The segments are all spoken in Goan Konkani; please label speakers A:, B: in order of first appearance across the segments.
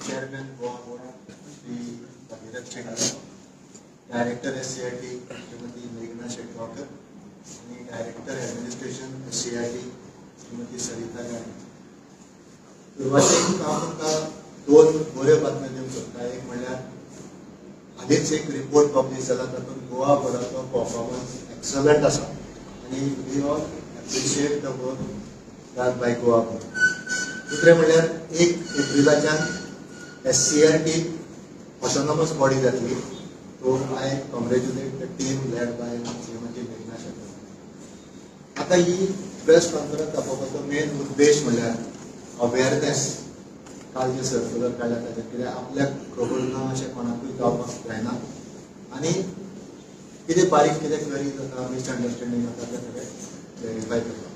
A: Chairman Goa board Shri Bhagirath Shenvi, director SCERT Shrimati मेघना शेटगांवकर आनी director administration SCERT Shrimati Sarita गाणी. सुरवातेक हांव तुमकां दोन बऱ्यो बातम्यो दिवंक सोदता. एक म्हणल्यार हालींच एक रिपोर्ट पब्लीश जाला, तातूंत गोवा बोर्डाचो परफॉर्मन्स एक्सलंट आसा आनी we all appreciate the work done by Goa Board. दुसरें म्हणल्यार 1 एप्रिलाच्यान एससीईआरटी ऑटोनॉमस बॉडी जातली. So I congratulate the team led by Shrimati मेघना शेट्टी. आता ही प्रेस कॉन्फरन्स दाखोवपाचो मेन उद्देश म्हणल्यार अवेअरनेस. काल जे सर्क्युलर काडल्या ताजेर, कित्याक आपल्याक खबर ना अशें कोणाकूय जावपाक जायना आनी कितें बारीक कितें क्वेरी जाता, मिसअंडरस्टँडींग जाता, तें सगळें क्लॅरिफाय करपाक.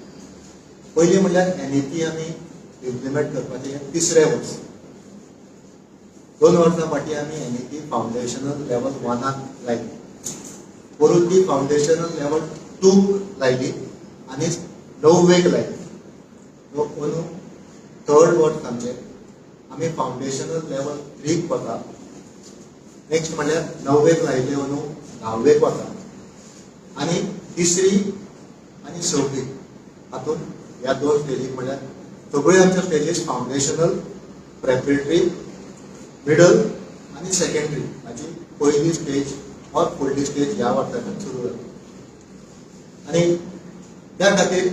A: पयलीं म्हणल्यार एनईपी आमी इम्प्लिमेंट करपाचें हें तिसरें वर्स. 2 वर्सां फाटीं आमी एनईपी फावंडेशनल लेवल वनाक लायली, परत ती फावंडेशनल लेवल टूक लायली आनी णव्वेक लायली. सो अंदू थर्ड वर्स आमचें. आमी फावंडेशनल लेवल थ्रीक वता. नेक्स्ट म्हणल्यार णव्वेक लायले, अंदू धावेक वता आनी तिसरी आनी सव्वी हातूंत ह्या दोन स्टेजीक, म्हणल्यार सगळ्यो आमच्यो स्टेजीस फावंडेशनल, प्रेपरेटरी, मिडल आनी सेकंडरी हाची पयली स्टेज ऑर फुडली स्टेज ह्या वर्साच्यान सुरू जाता. आनी त्या खातीर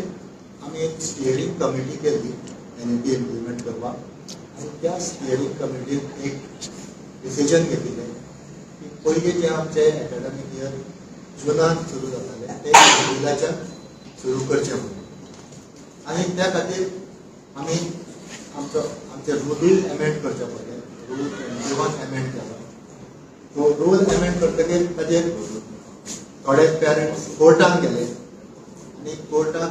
A: आमी एक स्टियरींग कमिटी केल्ली एनईपी इम्प्लिमेंट करपाक आनी त्या स्टियरींग कमिटीन एक डिसिजन घेतिल्लें की पयलीं जे आमचे एकाडेमीक इयर जुनान सुरू जाताले ते एप्रिलाच्यान सुरू करचे म्हणून. आनी त्या खातीर आमी आमचे रुलूय एमेंड करचे पडले. रूल 21 एमेंड केलो. तो रूल एमेंड करतकीर ताजेर थोडे पेरंट्स कोर्टान गेले आनी कोर्टान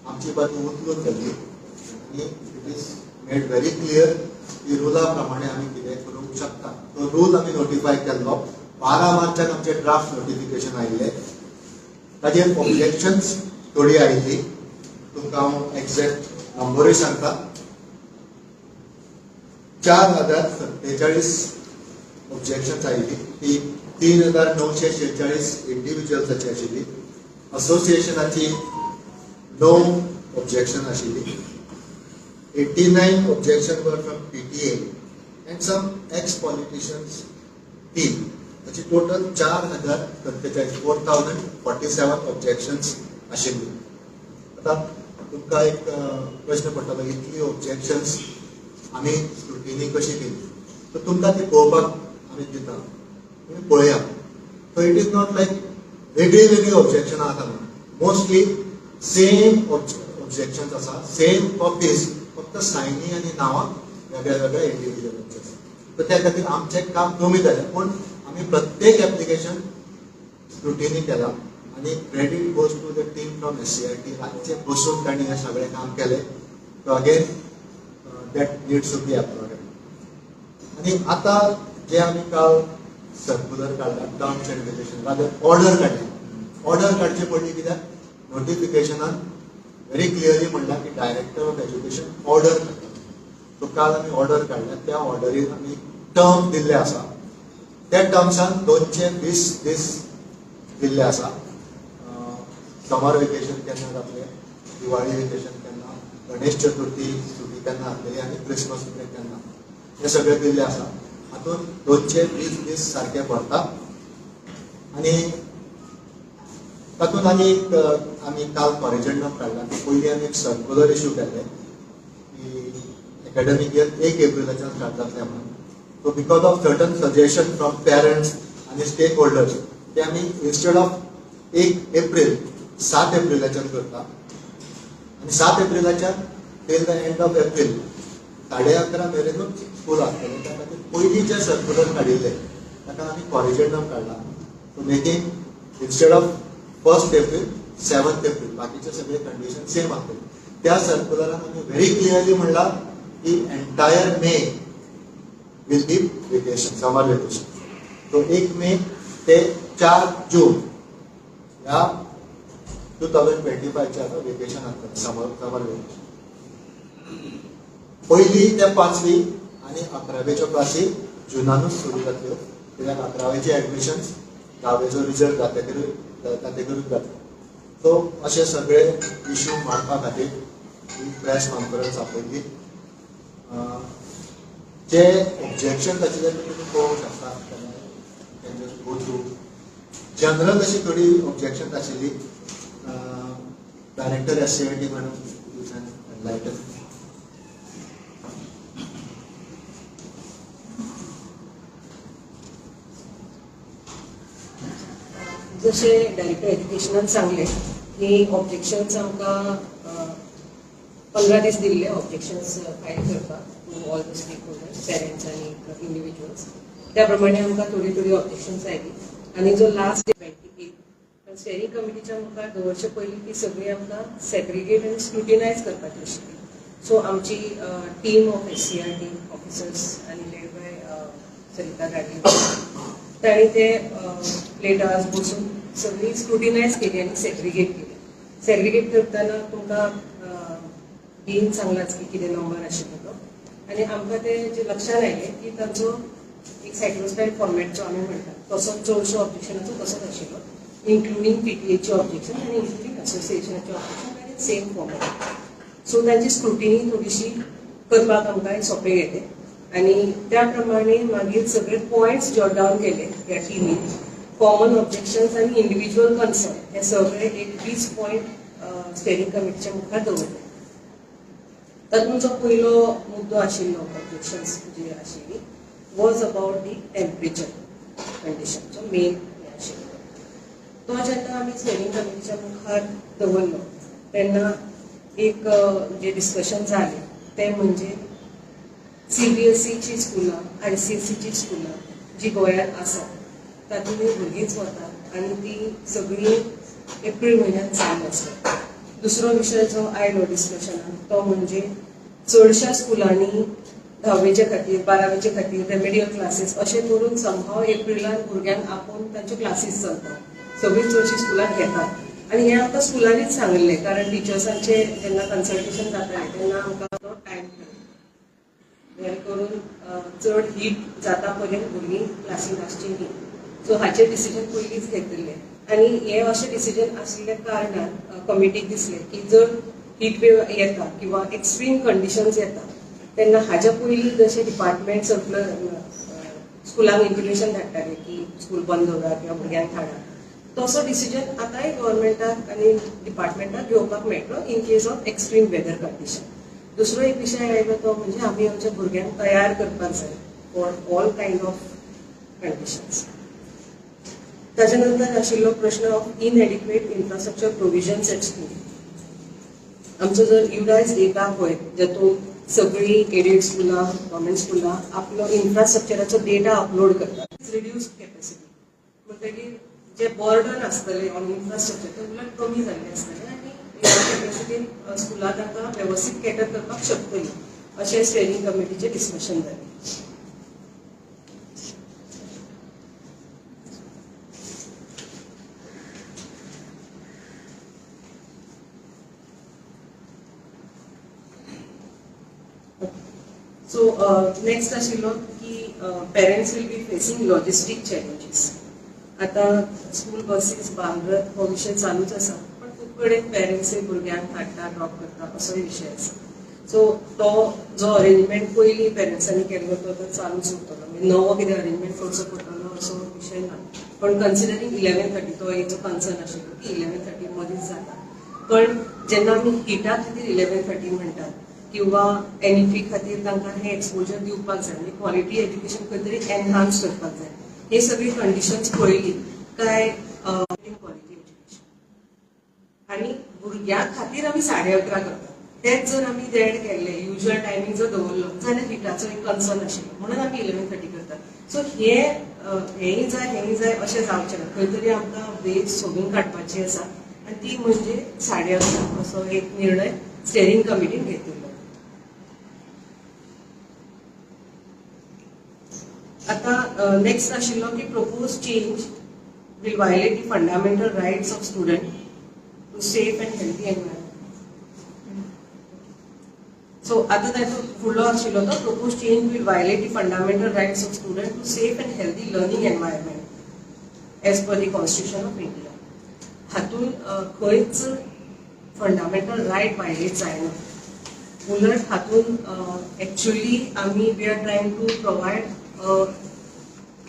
A: आमची बाजू उचलून धरली आनी it is made very clear की रुला प्रमाणे आमी कितें करूंक शकता. तो रूल आमी नोटिफाय केल्लो. 12 मार्चाक आमचे ड्राफ्ट नोटिफिकेशन आयिल्लें. ताजेर ऑब्जेक्शन्स थोडी आयिल्ली. तुमकां हांव एक्झॅक्ट नंबरूय सांगता. 4047 ऑब्जेक्शन्स आयिल्ली. ती 3946 इंडिव्हिज्युअल्साची आशिल्ली. असोसिएशनाची णव ऑब्जेक्शन आशिल्ली. 89 objection were from PTA and some ex politicians तीन. अशी टोटल 4047, 4047 objections आशिल्ली. आतां तुमकां एक प्रश्न पडटलो, इतली ऑब्जेक्शन्स आमी स्क्रुटिनी कशी केली? तर तुमकां ती पळोवपाक आमी दिता, तुमी पळया. So it is not like वेगळी वेगळी ऑब्जेक्शनां आसा म्हणून. मोस्टली सेम ऑब्जेक्शन्स आसा, सेम कॉपीज, फक्त सायनी आनी नांवां वेगळ्या वेगळ्या इंडिव्हिज्युअलांची आसा. तर त्या खातीर आमचें काम कमी जालें, पूण आमी प्रत्येक एप्लिकेशन स्क्रुटिनी केला आनी credit goes to the team from SCERT. रातचे बसून तांणी हें सगळें काम केलें. So again that needs to be applauded. आनी आतां जे आमी काल सर्क्युलर काडला, terms and regulation, rather order काडली. ऑर्डर काडचे पडली कित्याक नोटिफिकेशनान व्हेरी क्लियरली म्हणलां की डायरेक्टर ऑफ एज्युकेशन ऑर्डर काडटा. सो काल आमी ऑर्डर काडल्या. त्या ऑर्डरीन आमी टर्म दिल्ले आसा. त्या टर्म्सान 220 दीस दिल्ले आसा. समर वेकेशन केन्ना जातलें, दिवाळी वेकेशन केन्ना, गणेश चतुर्थी सुटी केन्ना जातली आनी क्रिसमस ब्रेक केन्ना, हे सगळें दिल्लें आसा. हातूंत 220 दीस सारके भरता. आनी तातूंत आनी एक आमी काल कॉरिजेंडम काडला की पयलीं आमी एक सर्क्युलर इश्यू केल्लें की एकाडेमीक इयर 1 एप्रिलाच्यान स्टार्ट जातलें म्हणून. So because of certain suggestion from parents आनी स्टेक होल्डर्स, ते आमी इन्स्टेड ऑफ 1 एप्रील 7 एप्रिलाच्यान करता आनी 7 एप्रिलाच्यान till the end of April 11:30 मेरेनूच school आसतलें. त्या खातीर पयलीं जें सर्क्युलर काडिल्लें ताका आमी कॉरिजेंडम काडला to making instead of 1st April 7th April. बाकीचे सगळे कंडिशन सेम आसतले. त्या सर्क्युलरान आमी व्हेरी क्लियरली म्हणलां की entire May will be vacation, summer vacation. So 1 मे ते 4 जून ह्या 2025चे आता वेकेशन आसतलें, समर वेकेशन. पयली ते पांचवी आनी 11वेच्यो क्लासी जुनानूच सुरू जातल्यो, कित्याक 11वेचे एडमिशन्स 10वेचो रिजल्ट जातकरूच जातलो. सो अशे सगळे इश्यू मांडपा खातीर ही प्रेस कॉन्फरन्स आपयली. जे ऑब्जेक्शन आशिल्ले ते तुमी पळोवंक शकता, can just go through. General अशी थोडी ऑब्जेक्शन आशिल्ली. Director SCERT madam, you can enlighten.
B: जशें डायरेक्टर एज्युकेशनान सांगलें की ऑब्जेक्शन्स आमकां 15 दीस दिल्ले ऑब्जेक्शन्स फायल करपाक to all the stakeholders, parents आनी इंडिविज्युअल्स. त्या प्रमाणे आमकां थोडी थोडी ऑब्जेक्शन्स आयली आनी जो लास्ट 28 स्टेरिंग कमिटीच्या मुखार दवरचे पयलीं ती सगळी आमकां सेग्रिगेट आनी स्क्रुटिनायज करपाची आशिल्ली. सो आमची team of SCERT officers आनी लेड बाय सरिता गाडगे तांणी ते लेट आवर्स बसून सगळी स्क्रुटिनायज केली आनी सेग्रिगेट केली. सेग्रिगेट करतना तुमकां डीन सांगलाच की कितें नंबर आशिल्लो तो, आनी आमकां ते जे लक्षान आयलें की तांचो एक सायक्लोस्टायल फॉर्मेट जो आमी म्हणटात तसो चडसो ऑब्जेक्शनाचो तसोच आशिल्लो, इन्क्लुडींग पीटीएचे ऑब्जेक्शन आनी इन्क्लुडींग असोसिएशनाचे ऑब्जेक्शन आनी सेम फॉर्मेट. सो तांची स्क्रुटिनी थोडीशी करपाक आमकां सोंपें गेलें आनी त्या प्रमाणे मागीर सगळे पॉयंट्स जॉट डावन केले ह्या टिमीन, कॉमन ऑब्जेक्शन्स आनी इंडिविज्युअल कन्सर्न हे सगळे एक 20 पॉयंट स्टेरिंग कमिटीच्या मुखार दवरले. तातूंत जो पयलो मुद्दो आशिल्लो ऑब्जेक्शन्स जी आशिल्ली was about the temperature condition, जो मेन हें आशिल्लो तो जेन्ना आमी स्टेरिंग कमिटीच्या मुखार दवरलो तेन्ना एक जे डिस्कशन जालें तें म्हणजे सीबीएसईची स्कुलां, आयसीएसईची स्कुलां जी गोंयांत आसा तातूंतय भुरगींच वतात आनी ती सगळीं एप्रील म्हयन्यांत चालू आसता. दुसरो विशय जो आयलो डिस्कशनाक तो म्हणजे चडश्या स्कुलांनी 10वेच्या खातीर 12वेच्या खातीर रेमेडियल क्लासीस अशें करून समहाव एप्रिलान भुरग्यांक आपोवन तांच्यो क्लासीस चलतात, सगळीं चडशीं स्कुलां घेतात आनी हें आमकां स्कुलांनीच सांगिल्लें, कारण टिचर्सांचें जेन्ना कन्सल्टेशन जातालें तेन्ना आमकां तो टायम मेळ्ळो जेणे करून चड हीट जाता पर्यंत भुरगीं क्लासीन आसची न्ही. सो हाचें डिसिजन पयलींच घेतिल्लें आनी हें अशें डिसिजन आशिल्ल्या कारणान कमिटीक दिसलें की जर हीट वेव येता किंवा एक्स्ट्रीम कंडिशन्स येता तेन्ना हाज्या पयलीं जशें डिपार्टमेंट सर्कुलर स्कुलांक इंटिमेशन धाडटाले की स्कूल बंद दवरात किंवा भुरग्यांक धाडात, तसो डिसिजन आतांय गव्हर्मेंटाक आनी डिपार्टमेंटाक घेवपाक मेळटलो in case of extreme weather condition. दुसरो एक विशय आयलो तो म्हणजे आमी आमच्या भुरग्यांक तयार करपाक जाय for all kind of conditions. ताच्या नंतर आशिल्लो प्रश्न of inadequate infrastructure provisions at school. आमचो जर युडायज डेटा पळयत जातूंत सगळीं एडेड स्कुलां, गव्हर्मेंट स्कुलां आपलो इन्फ्रास्ट्रक्चराचो डेटा अपलोड करतात, रिड्यूस कॅपॅसिटी म्हणटकीर जे बर्डन आसतलें ऑन इन्फ्रास्ट्रक्चर ते उलट कमी जाल्लें आसतलें आनी ह्या कॅपॅसिटीन स्कुलां तांकां वेवस्थीत कॅटर करपाक शकतलीं अशें स्टेरिंग कमिटीचें डिस्कशन जालें. सो नेक्स्ट आशिल्लो की parents will be facing logistic challenges. आतां स्कूल बसीस बालरथ हो विशय चालूच आसा, पण खूब कडेन पेरंट्सय भुरग्यांक हाडटा ड्रॉप करता असोय विशय आसा. सो तो जो अरेंजमेंट पयलीं पेरंट्सांनी केल्लो तो आतां चालूच उरतलो, म्हणजे नवो कितें अरेंजमेंट करचो पडटलो असो विशय ना. पण कन्सिडरींग 11:30 तो एक जो कन्सर्न आशिल्लो की 11:30 मदींच जाता, पण जेन्ना आमी हिटा खातीर 11:30 म्हणटात किंवा एनईपी खातीर तांकां हें एक्सपोजर दिवपाक जाय, म्हणजे क्वॉलिटी एज्युकेशन खंय तरी एनहान्स करपाक जाय, हे सगळी कंडिशन्स पळयली काय क्वॉलिटी एज्युकेशन आनी भुरग्यां खातीर आमी 11:30 करतात. तेच जर आमी देड केल्ले युजल टायमींग जर दवरलो जाल्यार हिटाचो एक कन्सर्न आशिल्लो म्हणून आमी 11:30 करतात. सो हेंय जाय हेंय जाय अशें जावचें ना, खंय तरी आमकां वेज सोदून काडपाची आसा आनी ती म्हणजे 11:30 असो एक निर्णय स्टेरिंग कमिटीन घेतिल्लो. आतां नेक्स्ट आशिल्लो की propose change will violate the fundamental rights of student to safe and healthy environment. So आतां ताचो फुडलो आशिल्लो तो proposed change will violate the fundamental rights of student to safe and healthy learning environment as per the Constitution of India. हातून खंयच फंडामेंटल रायट वायलेट जायना. उलट हातून एक्चुअली आमी we are trying to provide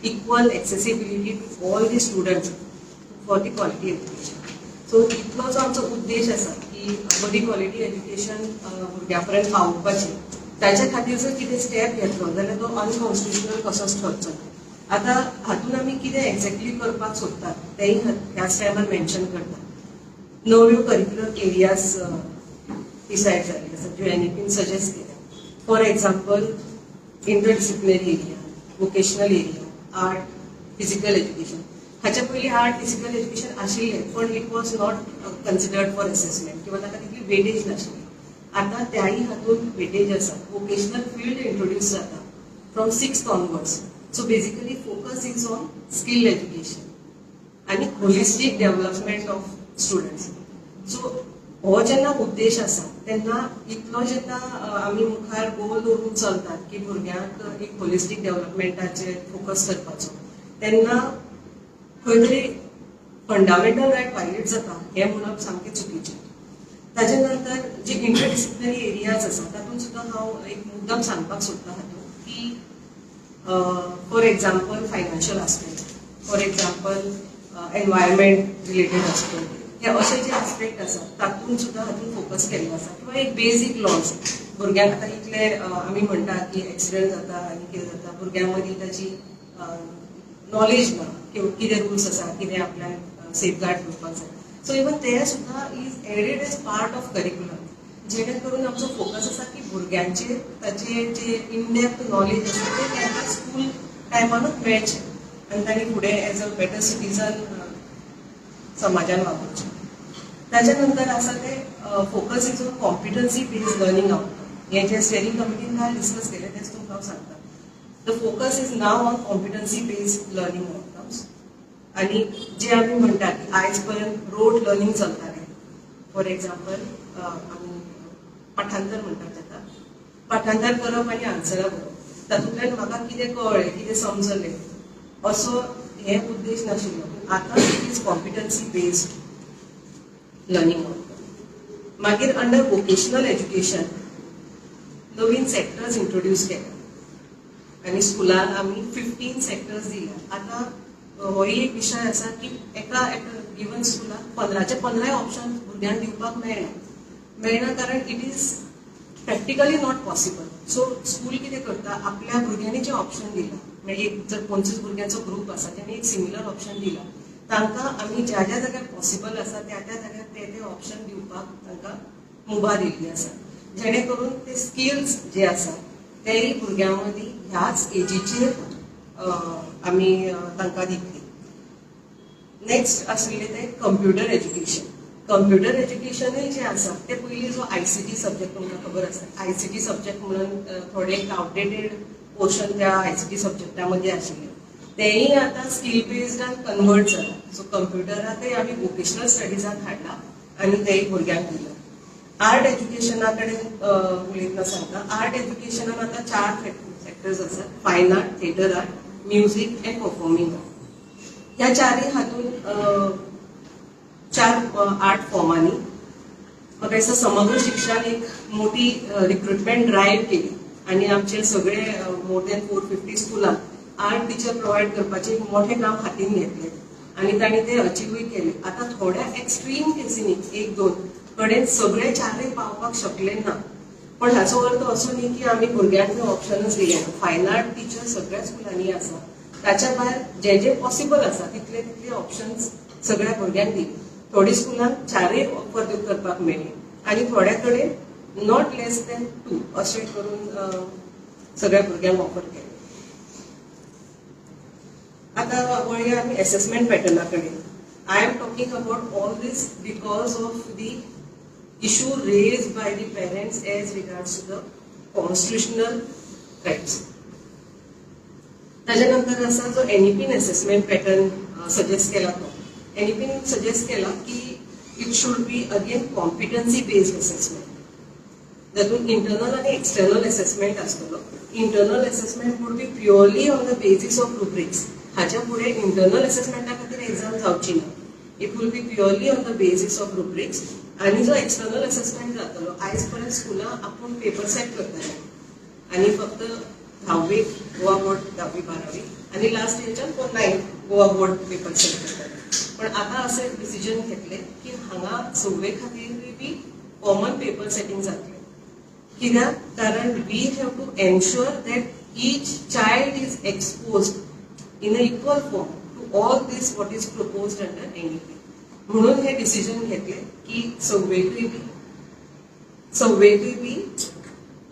B: equal accessibility to all the students for the quality education. So इतलो जो आमचो उद्देश आसा की बरी क्वॉलिटी एज्युकेशन भुरग्यां पर्यंत पावोवपाची, ताच्या खातीर जर कितें स्टेप घेतलो जाल्यार तो अनकॉन्स्टिट्युशनल कसोच ठरचो ना. आतां हातून आमी कितें एक्झॅक्टली करपाक सोदतात तेंय ह्याच टायमार मेन्शन करता. नव्यो करिक्युलर एरियाज डिसायड जाल्ले आसा, ज्यो एनईपीन सजेस्ट केल्या. For example, interdisciplinary area, vocational area, art, physical education. हाच्या पयलीं आर्ट, फिजिकल एज्युकेशन आशिल्लें, पण it was not considered for assessment किंवा ताका तितली वेटेज नाशिल्ली. आतां त्याय हातून वेटेज आसा. वोकेशनल फिल्ड इंट्रोड्यूस जाता from sixth onwards. So basically focus is on skill education आनी holistic development of students. So हो जेन्ना उद्देश आसा तेन्ना इतलो जेन्ना आमी मुखार गोल दवरून चलतात की भुरग्यांक एक होलिस्टीक डेव्हलपमेंटाचेर फोकस करपाचो, तेन्ना खंय तरी फंडामेंटल रायट वायलेट जाता हें म्हणप सामकें चुकीचें. ताजे नंतर जे इंटरडिसिप्लिनरी एरियाज आसा तातूंत सुद्दां हांव एक मुद्दम सांगपाक सोदता हातूंत की for example financial aspect, for example environment related aspect, हे अशे जे आस्पेक्ट आसा तातूंत सुद्दां हातूंत फोकस केल्लो आसा. किंवा एक बेजीक लॉज भुरग्यांक आतां इतले आमी म्हणटात की एक्सिडंट जाता आनी कितें जाता, भुरग्यां मदीं ताची नॉलेज ना की कितें रुल्स आसा, कितें आपल्याक सेफगार्ड करपाक जाय. सो इवन ते सुद्दां is added as part of curriculum, जेणे करून आमचो फोकस आसा की भुरग्यांचेर ताचे जे इन डेप्थ नॉलेज आसा ते तांकां स्कूल टायमानूच मेळचें आनी तांणी फुडें एज अ बेटर सिटीजन समाजान वावुरचें. ताच्या नंतर आसा ते focus is on competency based learning outcome. हें जें स्टेरिंग कमिटीन काल डिस्कस केलें तेंच तुमकां हांव सांगता. The focus is now on competency based learning outcomes. आनी जे आमी म्हणटात की आयज पर्यंत रोट लर्निंग चलतालें, फॉर एक्झाम्पल आमी पाठांतर म्हणटात ताका, पाठांतर करप आनी आन्सरां बरोवप, तातूंतल्यान म्हाका कितें कळ्ळें, कितें समजलें असो हे उद्देश नाशिल्लो. आतां it is competency based learning outcome. मागीर अंडर वोकेशनल एज्युकेशन नवीन सेक्टर्स इंट्रोड्यूस केले आनी स्कुलान आमी 15 सेक्टर्स दिल्या. आतां होय एक विशय आसा की एका एका गिवन स्कुलाक 15चे 15 ऑप्शन भुरग्यांक दिवपाक मेळना, मेळना, कारण it is practically not possible. So school कितें करता, आपल्या भुरग्यांनी जें ऑप्शन दिलां, म्हणजे एक जर 25 भुरग्यांचो ग्रूप आसा, तेणी एक सिमिलर ऑप्शन दिला, तांकां आमी ज्या ज्या जाग्यार पॉसिबल आसा त्या त्या जाग्यार ते ते ऑप्शन दिवपाक तांकां मुभा दिल्ली आसा, जेणे करून ते स्किल्स जे आसा तेय भुरग्यां मदीं ह्याच एजीचेर आमी तांकां दितली. नेक्स्ट आशिल्लें तें कंप्युटर एज्युकेशन. कंप्युटर एज्युकेशनूय जें आसा तें पयलीं जो आयसीटी सब्जेक्ट, तुमकां खबर आसा, आयसीटी सब्जेक्ट म्हणून थोडे एक आवटडेटेड पोर्शन त्या आयसीटी सब्जेक्टा मदीं आशिल्लें, तेंय आतां स्कील बेस्डान कन्वर्ट जाला. सो कंप्युटराकय आमी वोकेशनल स्टडिजान हाडला आनी तेय भुरग्यांक दिलां. आर्ट एज्युकेशना कडेन उलयतना सांगता, आर्ट एज्युकेशनान आतां चार सेक्टर्स आसात: fine art, theatre art, music and performing art. ह्या चारय हातून चार आर्ट फॉर्मांनी म्हाका दिसता समग्र शिक्षण एक मोठी रिक्रुटमेंट ड्रायव्ह केली आनी आमचे सगळे मोर दॅन 450 स्कुलांक आर्ट टिचर प्रोवायड करपाचें एक मोठें काम हातीन घेतलें आनी तांणी तें अचिव्हूय केलें. आतां थोड्या एक्स्ट्रीम केसींनी एक दोन कडेन सगळे चारय पावपाक शकले ना, पण हाचो अर्थ असो न्ही की आमी भुरग्यांक तें ऑप्शनच दिलें ना. फायन आर्ट टिचर सगळ्या स्कुलांनी आसा. ताच्या भायर जे जे पॉसिबल आसा तितले तितले ऑप्शन्स सगळ्या भुरग्यांक दिली. थोडी स्कुलांक चारय ऑफर करपाक मेळ्ळी आनी थोड्या कडेन not less than to अशें करून सगळ्या भुरग्यांक ऑफर केलें. आतां वळया आमी एसेसमेंट पॅटर्ना कडेन. I am talking about all this because of the issue raised by the parents as regards to the constitutional rights. ताच्या नंतर आसा जो एनईपीन एसेसमेंट पॅटर्न सजेस्ट केला, तो एनईपीन सजेस्ट केला की it should be again competency based assessment. जातून इंटरनल आनी एक्सटर्नल एसेसमेंट आसतलो. Internal assessment would be purely on the basis of rubrics. हाच्या फुडें इंटरनल एसेसमेंटा खातीर एक्झाम जावची ना. It will be purely on the basis of rubrics. आनी जो एक्सटर्नल एसेसमेंट जातलो, आयज पर्यंत स्कुलां आपूण पेपर सेट करताले आनी फक्त धाव्वेक गोवा बोर्ड, धावी, बारावी आनी last इयरच्यान for ninth Goa board paper set करताले. पण आतां अशें डिसिजन घेतलें की हांगा सव्वे खातीरूय बी कॉमन पेपर सेटींग जातलें. कित्याक? कारण we have to ensure that each child is exposed in a equal form to all this what is proposed under NEP. म्हणून हे डिसिजन घेतले की सव्वेकूय बी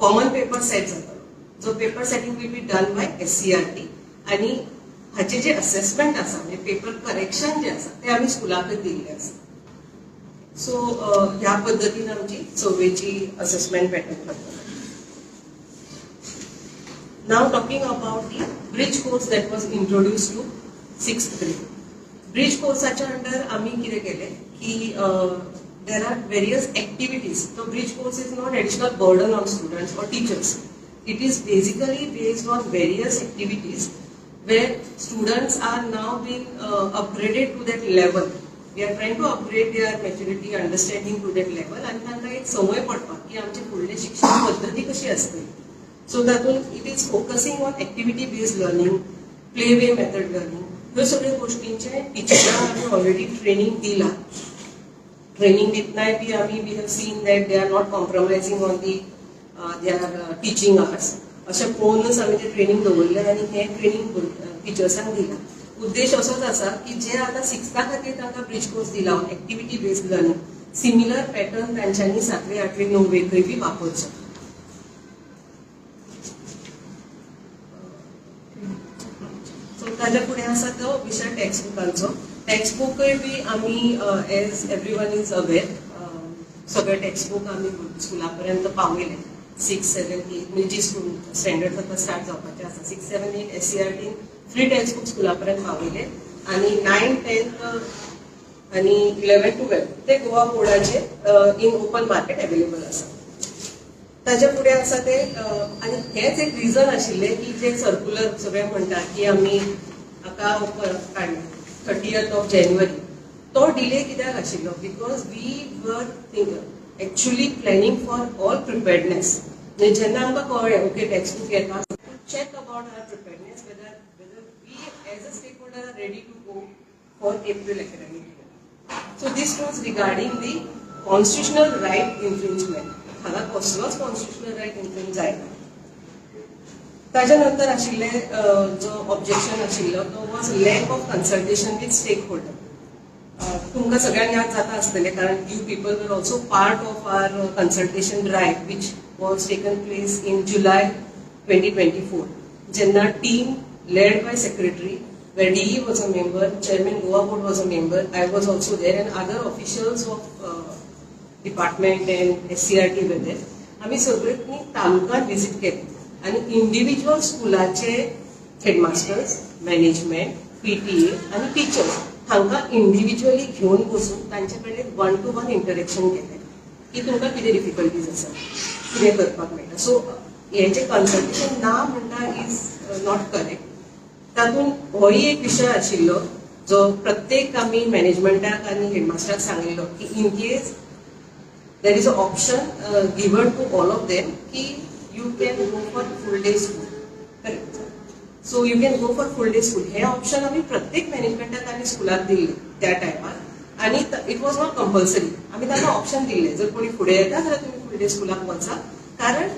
B: कॉमन पेपर सेट जातलो, जो paper setting will be done by SCERT. आनी हाचे जे असेसमेंट आसा, म्हणजे पेपर करेक्शन जे आसा, ते आमी स्कुलाकच दिल्ले आसा. सो ह्या पद्दतीन आमची सव्वेची असेसमेंट पॅटर्न जातलो. Now talking about the bridge course that was introduced to sixth grade. Bridge कोर्साच्या अंडर आमी कितें केलें की there are various activities. तो bridge course is not additional burden on students or teachers. It is basically based on various activities where students are now being upgraded to that level. We are trying to upgrade their maturity, understanding to that level आणि तांकां एक संवय पडपाक की आमची फुडली शिक्षण पद्दती कशी आसतली. सो तातूंत it is focusing on activity based learning, play way method learning. ह्यो सगळ्यो गोष्टींचे टिचरांक आमी ऑलरेडी ट्रेनिंग दिलां. ट्रेनिंग दितनाय बी आमी we have seen that they are not compromising on their teaching hours. अशें पळोवनच आमी तें ट्रेनिंग दवरलें आनी हें ट्रेनिंग टिचर्सांक दिलां. उद्देश असोच आसा की जे आतां सिक्स्था खातीर तांकां ब्रिज कोर्स दिला, activity based learning, similar pattern तांच्यांनी सातवे, आठवे, णव्वेकय बी वापरचो. सो ताच्या फुडें आसा तो विशय टॅक्स्ट बुकांचो. टॅक्स्ट बुकय बी आमी, as every one is aware, सगळे टेक्स्ट बुक आमी स्कुला पर्यंत पावयले. सिक्स, सेवन, एट, म्हणजे जी स्कूल स्टँडर्ड आतां स्टार्ट जावपाचे आसा, six, seven, eight एससीआरटीन free text book स्कुला पर्यंत पावयले आनी नायन, टेन्थ आनी 11, 12 ते गोवा बोर्डाचे इन ओपन मार्केट अवेलेबल आसा. ताच्या फुडें आसा ते आनी हेंच एक रिजन आशिल्लें की जे सर्कुलर सगळे म्हणटा की आमी हाका काडलें 30th of January, तो डिले कित्याक आशिल्लो? Because we were think actually planning for all preparedness. म्हणजे जेन्ना आमकां कळ्ळें, ओके, टेक्स्ट बूक येता, check about our preparedness, whether we as a stakeholder are ready to go for April academic year. So this was regarding the constitutional right infringement. हांगा कसलोच कॉन्स्टिट्युशनल रायट इन्फ्रिंज जायना. ताच्या नंतर आशिल्ले जो ऑब्जेक्शन आशिल्लो तो was lack of consultation with stakeholder. तुमकां सगळ्यांक याद जाता आसतलें, कारण you people were also part of our consultation drive which was taken place in July 2024, जेन्ना team led by secretary, where DE was a member, Chairman Goa Board was a member, I was also there and other officials of department and SCERT were there. आम्ही सगळ्यांनी तालुक्यात विजिट केले आणि इंडिव्हिज्युअल स्कुलाचे हेडमास्टर्स, मॅनेजमेंट, पीटीए आनी टिचर्स हांकां इंडिव्हिज्युअली घेवन बसून तांचे कडेन वन टू वन इंटरेक्शन केलें की तुमकां कितें डिफिकल्टीज आसा, कितें करपाक मेळटा. सो हें जें कन्सल्टेशन ना म्हणटा is not correct. तातूंत होय एक विशय आशिल्लो जो प्रत्येक आमी मॅनेजमेंटाक आनी हेडमास्टराक सांगिल्लो की in case there is a option given to all of them की you can go for full day school, correct? So you can go for full day school. Hey option आमी प्रत्येक मॅनेजमेंटाक आनी स्कुलाक दिल्ले त्या टायमार आनी it was not compulsory. आमी तांकां ऑप्शन दिल्ले, जर कोणी फुडें येता जाल्यार तुमी फूल डे स्कुलाक वचा, कारण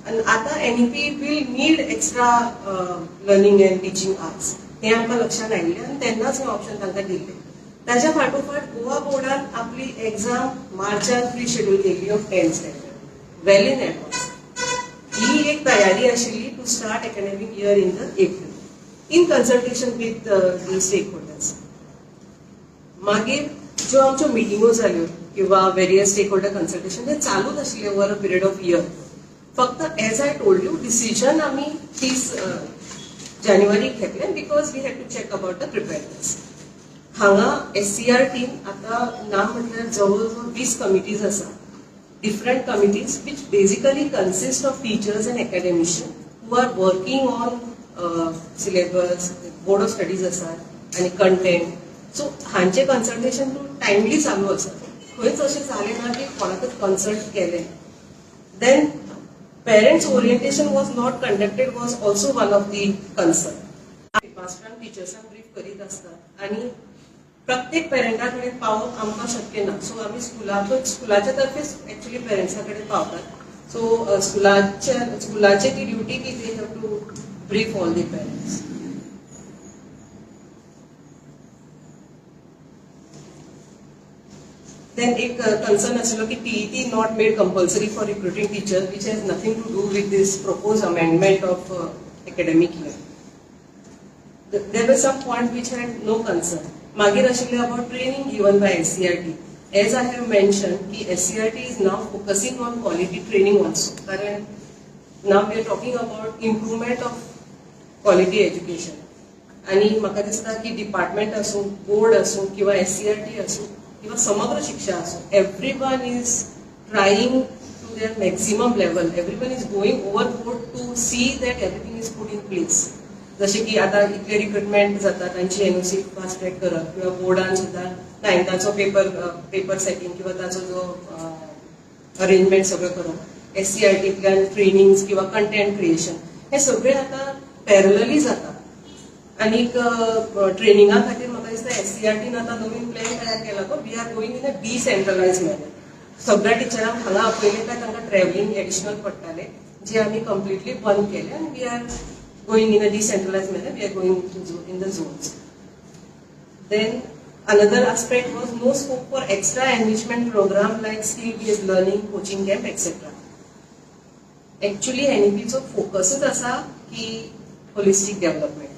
B: आनी आतां NEP will need extra learning and teaching hours हें आमकां लक्षात आयिल्लें आनी तेन्नाच हें ऑप्शन तांकां दिल्लें. ताच्या फाटोफाट गोवा बोर्डान आपली एक्झाम मार्चान प्री शेड्यूल केल्ली of 10th standard well in advance. ही एक तयारी आशिल्ली to start academic year in the April in consultation with the stakeholders. मागीर ज्यो आमच्यो मिटिंगो जाल्यो किंवा वेरियस स्टेक होल्डर कन्सल्टेशन ते चालूच आशिल्ले over a period of year. फक्त as I told you, decision आमी 30 जानेवारीक घेतले because we had to check about the preparedness. हांगा एससीआरटीन आतां ना म्हटल्यार जवळ जवळ 20 कमिटीज आसा. Different committees which basically consist of teachers and academician who are working on syllabus, board of studies आसात आनी कंटेंट. सो हांचे कन्सल्टेशन टू टायमली चालू आसा. खंयच अशें जालें ना की कोणाकच कन्सल्ट केलें. Then parents orientation was not conducted was also one of the concern. मास्टरांक टिचर्सांक brief करीत आसतात आनी प्रत्येक पेरंटा कडेन पावप आमकां शक्य ना. सो आमी स्कुलाकच, स्कुलाच्या तर्फेच एक्चुली पेरंट्सा कडेन पावतात. सो स्कुलाचे ती ड्युटी की they have to brief all the parents. Then एक concern आशिल्लो की TET not made compulsory for recruiting teachers, which has nothing to do with this proposed amendment of academic year. There were some points which had no concern. मागीर आशिल्ले about training given by SCERT. As I have mentioned की SCERT is now focusing on quality training also. कारण now we are talking about improvement of quality education. आणि म्हाका दिसता की डिपार्टमेंट आसूं, बोर्ड आसूं किंवा SCERT आसूं किंवा समग्र शिक्षा आसूं, everyone is trying to their maximum level, everyone is going overboard to see that everything is put in place. जशें की आतां इतले रिक्रुटमेंट जाता, तांची एनओसी फास्ट ट्रॅक करप किंवा बोर्डान सुद्दां नायन्थाचो पेपर सेटींग किंवा ताचो जो अरेंजमेंट सगळें करप, एससीआरटींतल्यान ट्रेनिंग्स किंवा कंटेंट क्रिएशन, हे सगळें आतां पॅरलली जाता. आनीक ट्रेनिंगा खातीर म्हाका दिसता एससीआरटीन आतां नवीन प्लॅन तयार केला तो we are going in a decentralize manner. सगळ्या टिचरांक हांगा आपयले काय तांकां ट्रॅव्हलिंग एडिशनल पडटाले, जे आमी कंप्लिटली बंद केले आनी we are going in a decentralized manner, we are going to in the zones. Then another aspect was no scope for extra enrichment program like skill-based learning, coaching camp, etc. Actually, NEP चो फोकसच आसा की holistic development,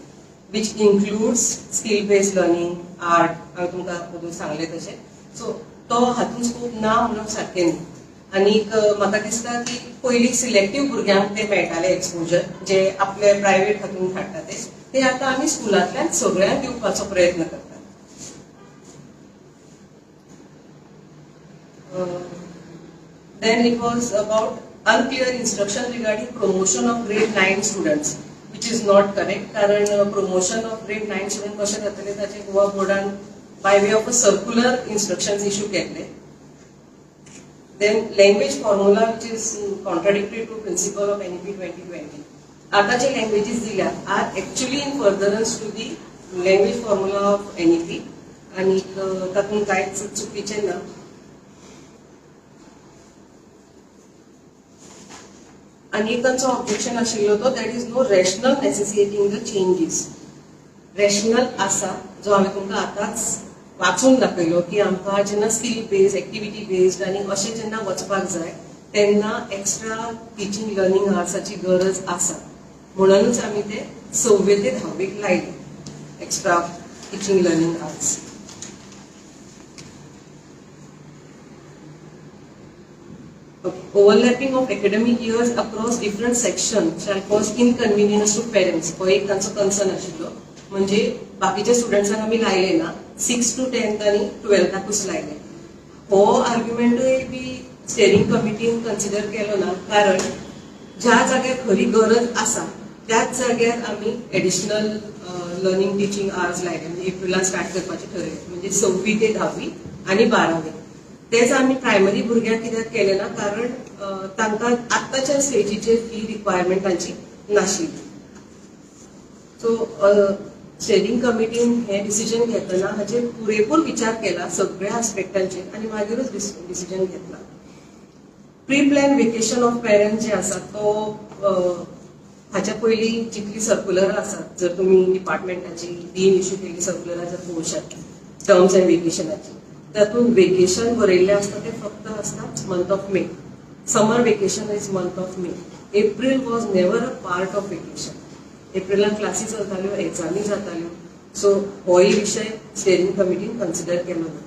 B: which includes skill-based learning, art, हांवें तुमकां अदूं सांगलें तशें. सो तो हातूंत स्कोप ना म्हणप सारकें न्ही. आनीक म्हाका दिसता की पयलीं सिलेक्टीव भुरग्यांक ते मेळटाले एक्सपोजर, जे आपले प्रायवेट हातून हाडटा ते आतां आमी स्कुलांतल्यान सगळ्यांक दिवपाचो प्रयत्न करतात. Then it was about unclear instruction regarding promotion of grade 9 students, which is not correct. कारण promotion of grade 9 student कशें जातलें ताचें Goa बोर्डान by way of a circular instructions issue केल्ले. Then language formula which is contradictory to principle of NEP 2020. आता जे languages दिल्या are actually in furtherance to the language formula of NEP आणि तातूंत कांयच चुकीचें ना. आनी एक तांचो ऑब्जेक्शन आशिल्लो तो that is no rationale necessitating the changes. Rationale आसा जो हांवें तुमकां आतांच वाचून दाखयलो की आमकां जेन्ना स्कील बेस्ड, एक्टिविटी बेस्ड आनी अशें जेन्ना वचपाक जाय तेन्ना एक्स्ट्रा टिचींग लर्निंग आवर्साची गरज आसा, म्हणूनच आमी ते सव्वे ते धावेक लायले extra teaching learning hours. Overlapping of academic years across different sections shall cause inconvenience to parents. हो एक तांचो कन्सर्न आशिल्लो. म्हणजे बाकीच्या स्टुडंट्सांक आमी लायले ना, 6 to 10 आनी 12ताकूच लायले. हो आर्ग्युमेंटूय बी स्टेरिंग कमिटीन कन्सिडर केलो ना, कारण ज्या जाग्यार खरी गरज आसा त्याच जाग्यार आमी एडिशनल लर्निंग टिचींग आवर्स लायले. म्हणजे एप्रिलान स्टार्ट करपाचें ठरयलें, म्हणजे 6वी ते 10वी आनी 12वी. तेच आमी प्रायमरी भुरग्यांक कित्याक केलें ना, कारण तांकां आत्ताच्या स्टेजीचेर ही रिक्वायरमेंट तांची नाशिल्ली. सो स्टेरिंग कमिटीन हें डिसिजन घेतना हाचेर पुरेपूर विचार केला सगळ्या आस्पेक्टांचेर आनी मागीरूच डिसिजन घेतला. Pre plan vacation of parents जे आसा तो हाच्या पयलीं जितली सर्कुलरां आसात, जर तुमी डिपार्टमेंटाची डीन इश्यू केल्ली सर्कुलरां जर पळोवशात टर्म्स अँड वेकेशनाची, तातूंत वेकेशन बरयल्लें आसता तें फक्त आसता month of May. Summer vacation is month of May. April was never a part of vacation. एप्रिलान क्लासी चलताल्यो, एग्जामी जाताल्यो. सो होय विशय स्टेरिंग कमिटीन कन्सिडर केलो ना.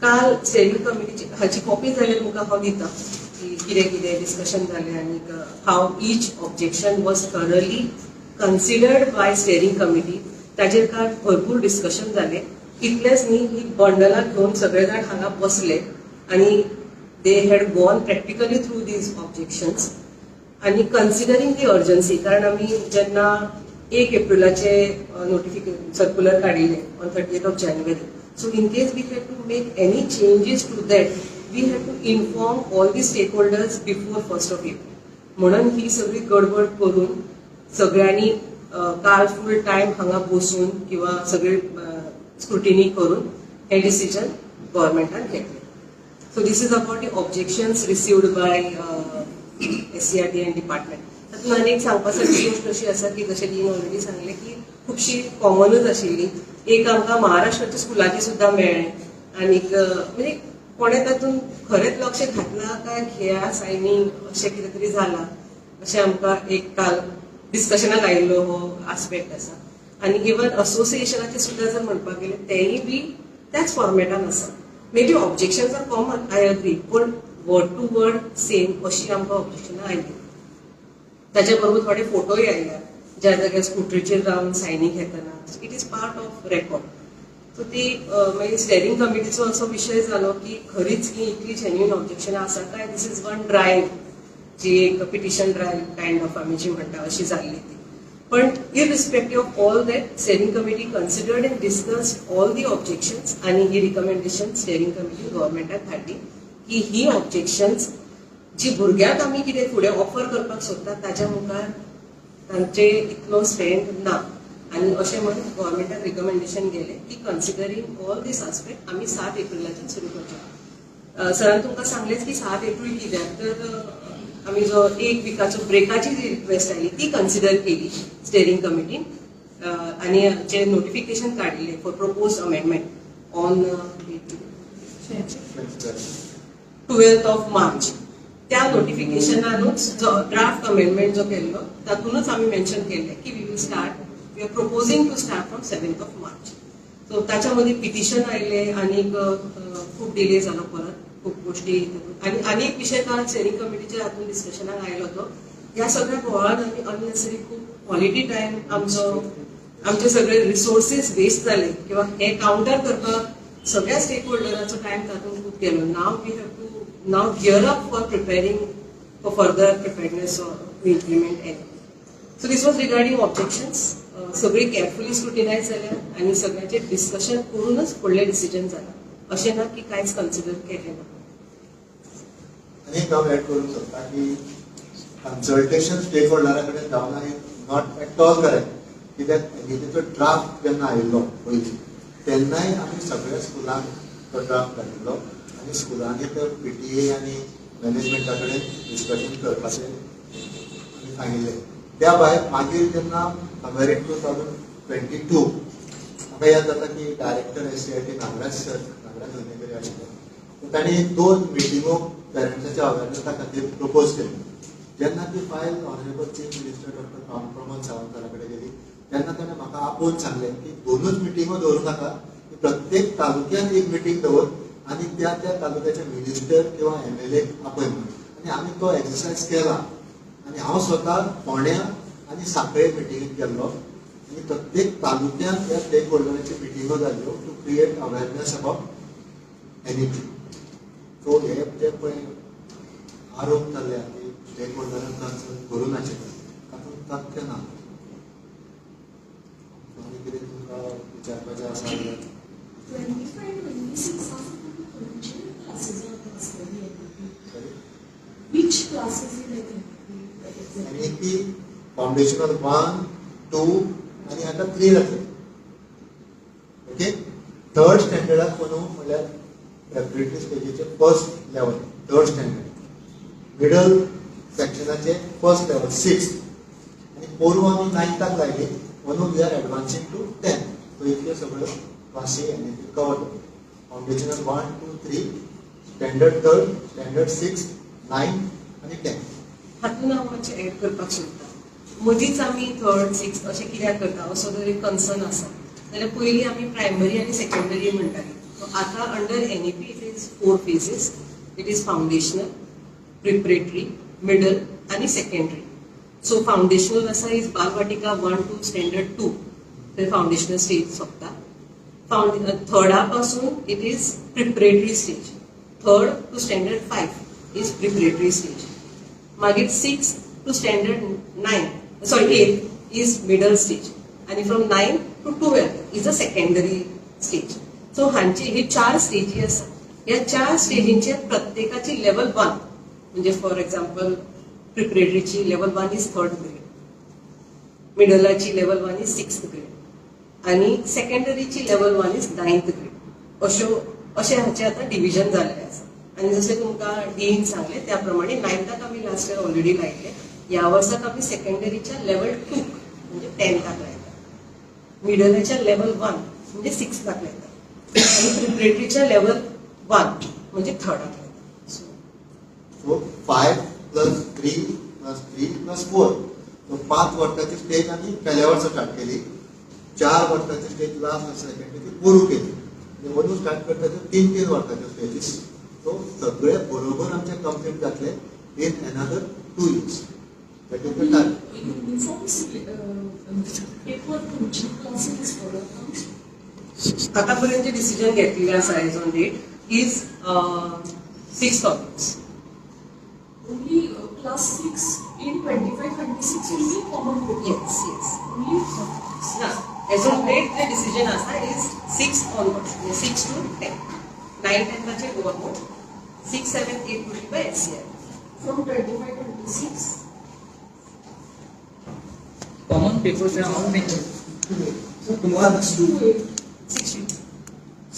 B: काल स्टेरिंग कमिटीची हाची कॉपी जाल्यार तुमकां हांव दिता की कितें कितें डिस्कशन जालें आनी how each objection was thoroughly considered by steering committee. ताजेर काल भरपूर डिस्कशन जालें. इतलेंच न्ही, ही बंडलां घेवन सगळे जाण हांगा बसले आनी They had gone practically through these objections आनी कन्सिडरींग दी अर्जन्सी, कारण आमी जेन्ना 1 एप्रिलाचे नोटिफिकेशन सर्क्युलर काडिल्लें on 30th of January, so in case we had to make any changes to that, we had to inform all the stakeholders before 1st of April. म्हणून ही सगळी गडबड करून सगळ्यांनी काल फूल टायम हांगा बसून किंवा सगळे स्क्रुटिनी करून हे डिसिजन गव्हर्मेंटान घेतले. So this is about the objections received by SCERT and department. तातूंत आनी एक सांगपा सारकी गोश्ट अशी आसा की जशें डीन ऑलरेडी सांगलें की खुबशी कॉमनूच आशिल्ली. एक आमकां महाराष्ट्राच्या स्कुलाची सुद्दां मेळ्ळें आनीक म्हणजे कोणें तातूंत खरेंच लक्ष घातलां काय घेया सायनींग अशें कितें तरी जालां अशें आमकां एक काल डिस्कशनाक आयिल्लो हो आस्पेक्ट आसा. आनी इवन असोसिएशनाचे सुद्दां जर म्हणपाक गेलें, तेंय बी त्याच फॉर्मेटान आसा. Maybe objections are common, I agree, पूण वर्ड टू वर्ड सेम अशी आमकां ऑब्जेक्शनां आयली. ताच्या बरोबर थोडे फोटोय आयल्या, ज्या जाग्यार स्कुटरीचेर रावन सायनी घेतना. It is part of record. So ती मागीर स्टेरिंग कमिटीचो असो विशय जालो की खरीच ही इतली जेन्युइन ऑब्जेक्शनां आसा काय this is one drive, जी एक पिटिशन ड्रायव्ह कायंड ऑफ आमी जी म्हणटा अशी जाल्ली ती. पण irrespective of all that, steering committee considered and discussed all the objections आणि ही रिकमेंडेशन स्टेरिंग कमिटी गव्हर्मेंटाक धाडली की ही ऑब्जेक्शन्स जी भुरग्यांक आमी कितें फुडें ऑफर करपाक सोदता ताच्या मुखार तांचे इतलो स्टँड ना. आनी अशें म्हणून गव्हर्मेंटाक रिकमेंडेशन गेलें की कन्सिडरींग ऑल these aspect आमी 7 एप्रिलाच्यान सुरू करचें. सरान तुमकां सांगलेंच की 7 एप्रील कित्याक, तर आमी जो एक विकाचो ब्रेकाची जी रिक्वेस्ट आयली ती कन्सिडर केली स्टेरिंग कमिटीन आनी जे नोटिफिकेशन काडिल्लें for propose amendment on 12th of March, त्या नोटिफिकेशनानूच जो ड्राफ्ट अमेंडमेंट जो केल्लो तातूंतच आमी मेन्शन केल्लें की we will start, we are proposing to start from 7th of March. So ताच्या मदीं पिटिशन आयलें आनीक खूब डिले जालो परत खूब गोश्टी. आनी आनी एक विशय काल स्टेरिंग कमिटीच्या हातून डिस्कशनाक आयलो, तो ह्या सगळ्या बोवाळान आमी अननेसरी खूब क्वॉलिटी टायम आमचो, आमचे सगळे रिसोर्सीस वेस्ट जाले किंवा हे काउंटर करपाक सगळ्या स्टेक होल्डराचो टायम तातूंत खूब गेलो. Now we have to now gear up for preparing for further preparedness to implement N. So this was regarding objections. सगळी केअरफुली स्क्रुटिनायज जाल्या आनी सगळ्याचे डिस्कशन करूनच फुडलें डिसिजन जाला, अशें ना की कांयच कन्सिडर केलें ना.
A: आनी एक हांव एड करूंक सोदता की कन्सल्टेशन स्टेक होल्डरा कडेन जावना हें not at all correct, कित्याक एनईपीचो ड्राफ्ट जेन्ना आयिल्लो पयलीं तेन्नाय आमी सगळ्या स्कुलांक तो ड्राफ्ट घालिल्लो आनी स्कुलांनी तो पीटीए आनी मॅनेजमेंटा कडेन डिस्कशन करपाचें आमी सांगिल्लें. त्या भायर मागीर जेन्ना somewhere in 2022 म्हाका याद जाता की director SCERT Nagraj sir, Nagraj Vanyekari आशिल्ले, तांणी दोन मिटिंगो पेरंट्साच्या अवेरनेसा खातीर प्रपोज केल्यो. जेन्ना ती file honourable chief minister doctor Pramod Sawant सरा कडेन गेली तेन्ना ताणें म्हाका आपोवन सांगलें की दोनूच मिटिंगो दवरूं नाका, की प्रत्येक तालुक्यात एक मिटींग दवर आनी त्या त्या तालुक्याचे मिनिस्टर किंवा एमएलए आपय म्हणून. आनी आमी तो एक्सरसायज केला आनी हांव स्वता फोंड्या आनी सांखळे मिटिंगेक गेल्लो आनी प्रत्येक तालुक्यांत ह्या स्टेक होल्डरांची मिटिंगो जाल्यो to create awareness about NEP. So हे जे पळय आरोप जाल्ले की स्टेक होल्डरांक कन्सल्ट करूं नाशिल्लें, तातूंत तथ्य ना. आनी कितें तुमकां विचारपाचें आसा जाल्यार.
C: 25, 26 आसा तांकां खंयचे क्लासीस आसतली NEP?
A: Sorry?
C: Which classes in NEP?
A: NEP foundational one, to आनी आतां थ्री जातले. ओके, थर्ड स्टँडर्डाक अंदू म्हणल्यार प्रेपरेटरी स्टेजीचे first level third standard, middle सेक्शनाचे first level six आनी पोरूं आमी नायन्थाक लायली. अंदू we are advancing to 10. So इतल्यो सगळ्यो क्लासी एनईपी कवर जाता: foundational one, two, three, standard third, standard six, nine आनी 10.
B: हातून हांव मातशें एड करपाक सोदता. मदींच आमी थर्ड, सिक्स अशें कित्याक करता असो जर एक कन्सर्न आसा जाल्यार पयलीं आमी प्रायमरी आनी सेकंडरी म्हणटाली. सो आतां under NEP it is four phases. It is foundational, preparatory, middle आनी सेकंडरी. सो फावंडेशनल आसा is Balvatika one to standard two, थंय फावंडेशनल स्टेज सोंपता. थर्डा पासून it is preparatory stage. Third to standard 5 is preparatory stage. मागीर 6 to standard 8 is middle stage आनी from 9 to 12 is a secondary stage. So हांची ही चार स्टेजी आसा. ह्या चार स्टेजींचे प्रत्येकाची लेवल 1 म्हणजे फॉर एक्झाम्पल प्रिपरेटरीची लेवल 1 is third grade, मिडलाची level 1 is 6th grade आनी सेकंडरीची लेवल 1 is 9th grade. अश्यो अशें हाचें आतां डिविजन जाल्लें आसा. आनी जशें तुमकां डीन सांगलें त्या प्रमाणे 9थाक आमी लास्ट इयर ऑलरेडी लायले. ह्या वर्साक आमी सेकंडरीच्या लेवल 2 म्हणजे 10थाक लायता, मिडलाच्या लेवल 1 म्हणजे 6थाक लायता आनी प्रिपरेटरीच्या लेवल 1 म्हणजे 3rd लायता.
A: सो 5 + 3 + 3 + 4 सो 5 वर्साची स्टेज आमी पेल्या वर्सा स्टार्ट केली, 4 वर्साची स्टेज लास्ट सेकंडरीची पोरू केली आनी अंदू स्टार्ट करता त्यो 3-3 वर्साच्यो स्टेजीस. सो सगळे बरोबर आमचे कंप्लीट जातले in another 2 years. That is the target.
C: Uniform paper तुमची क्लासेस फॉलो
B: आतापर्यंत जे डिसिजन घेतलेलें आसा as on date is 6 topics.
C: Only class 6 in 25-26 will be common paper.
B: Yes, yes.
C: Only
B: ना, एज ऑन डेट जे डिसिजन आसा is 6 onward, 6 to 10. 9 10 Goa board, 6 7 8 will be by SCERT.
C: From 25-26
D: Common papers are how many?
C: 6 to 8.
B: 6 to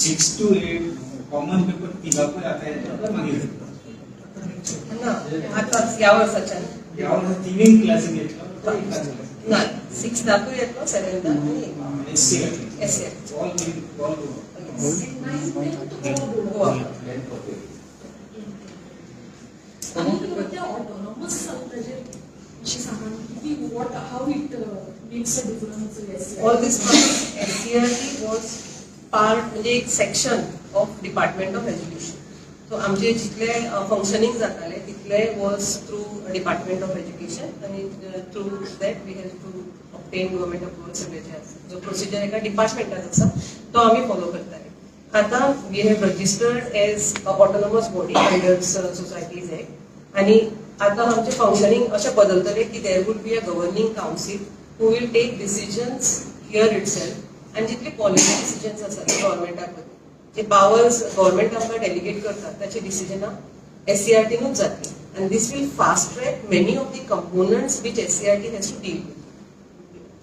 E: 6 to 8 common paper तिगाकूय आता येतलो मागीर
B: ना आतां ह्या वर्साच्यान
E: ह्या वर्सा तिनूय क्लासीक येतलो एकाच क्लासीक
B: ना, 6थाकूय येतलो, 7थाक आनी
E: S C
B: SCERT.
E: All all Goa.
C: And 9 10 Goa board.
B: Goa.
C: आनी ते ऑटोनॉमस ताजेर अशें सांगा की what how it makes a difference.
B: All this SCERT was part म्हणजे एक section of department of education. So आमचे जितले फंक्शनिंग जाताले तितले was through department of education आनी through that we have to obtain government approval. सगळे जे आसा जो प्रोसिजर एका डिपार्टमेंटान आसा तो आमी फॉलो करताले. आतां we have registered as autonomous body under societies act आनी आतां आमचें फंक्शनिंग अशें बदलतलें की there would be a governing council who will take decisions here itself. आनी जितले पॉलिसी डिसिजन्स आसा ते गव्हर्मेंटाक वतले, जे पावर्स गव्हर्मेंट आमकां डेलिगेट करतात ताची डिसिजनां एससीआरटीनूच जातली आनी this will fast track many of the components which SCERT has to deal with.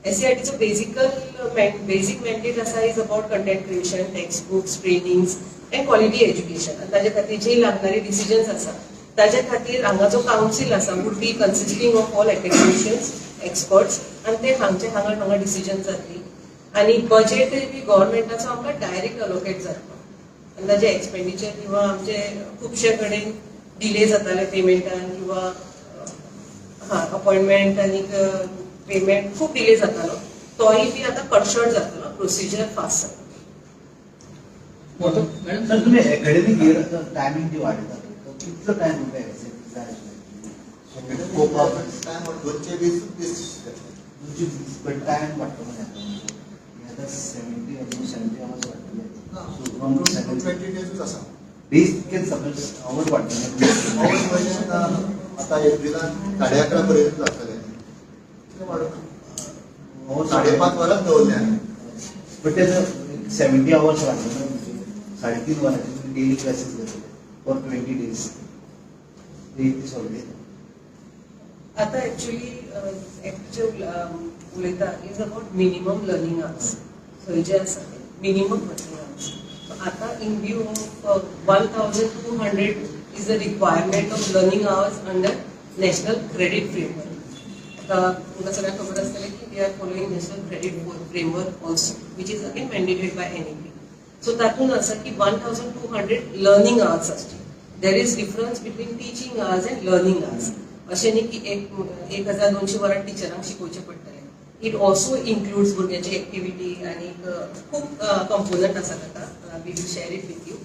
B: एससीआरटीचो basic mandate आसा is about content creation, text books, trainings and quality education. आनी ताजे खातीर जी लागणारी डिसिजन्स आसा ताजे खातीर हांगा जो कावन्सील आसा would be consisting of all academicians, experts आनी ते हांगचे हांगा हांगा डिसिजन जातली आनी बजेटय बी गव्हर्मेंटाचो आमकां डायरेक्ट अलोकेट जातलो आनी ताजे एक्सपेंडिचर किंवा आमचे खुबशे कडेन डिले जाताले पेमेंटान किंवा हां अपॉयंटमेंट आनी पेमेंट खूब डिले जातालो, तोय बी आतां कटशॉर्ट जातलो, प्रोसिजर फास्ट जातलो.
D: मॅडम
F: सर तुम्ही अकॅडमिक इयर टायमिंग जी वाडयतात कितलो टायम तुमकां एक्झॅक्ट जाय आशिल्लो?
A: टायम 220 दीस घेतले.
F: तुमची पण टायम वाडटलो न्ही आतां 70 अजून 70 आवर्स वाडटले. सो फ्रॉम
A: 20 डेजूच आसा.
F: डेज तितकेच सगळे our वाडटले.
A: आवर्स म्हणजे आतां एप्रिलान 11:30 पर्यंत जातले, कितें वाडूंक 5:30 वरांच दवरले आमी.
F: बट ते 70 आवर्स वाडटले ना तुमचे, 3.5 वरांचे तुमी डेली क्लासीस घेतले फॉर 20 डेज ते सॉल्व.
B: आतां एक्चुअली एक्ट जे उलयता is about minimum learning hours. थंय जे आसा ते मिनिमम लर्नींग आवर्स. आतां in view of 1200 is the requirement of learning hours under national credit framework. आतां तुमकां सगळ्यांक खबर आसतलें की we are following national credit framework also, which is again mandated by NEP. So तातूंत आसा की 1200 लर्नींग आवर्स आसचे. There is difference between teaching hours and learning hours. अशें न्ही की 1200 वरां टिचरांक शिकोवचें पडटलें. It also includes भुरग्यांची एक्टिविटी आनी खूब कंपोनंट आसा ताका. We will share it with you.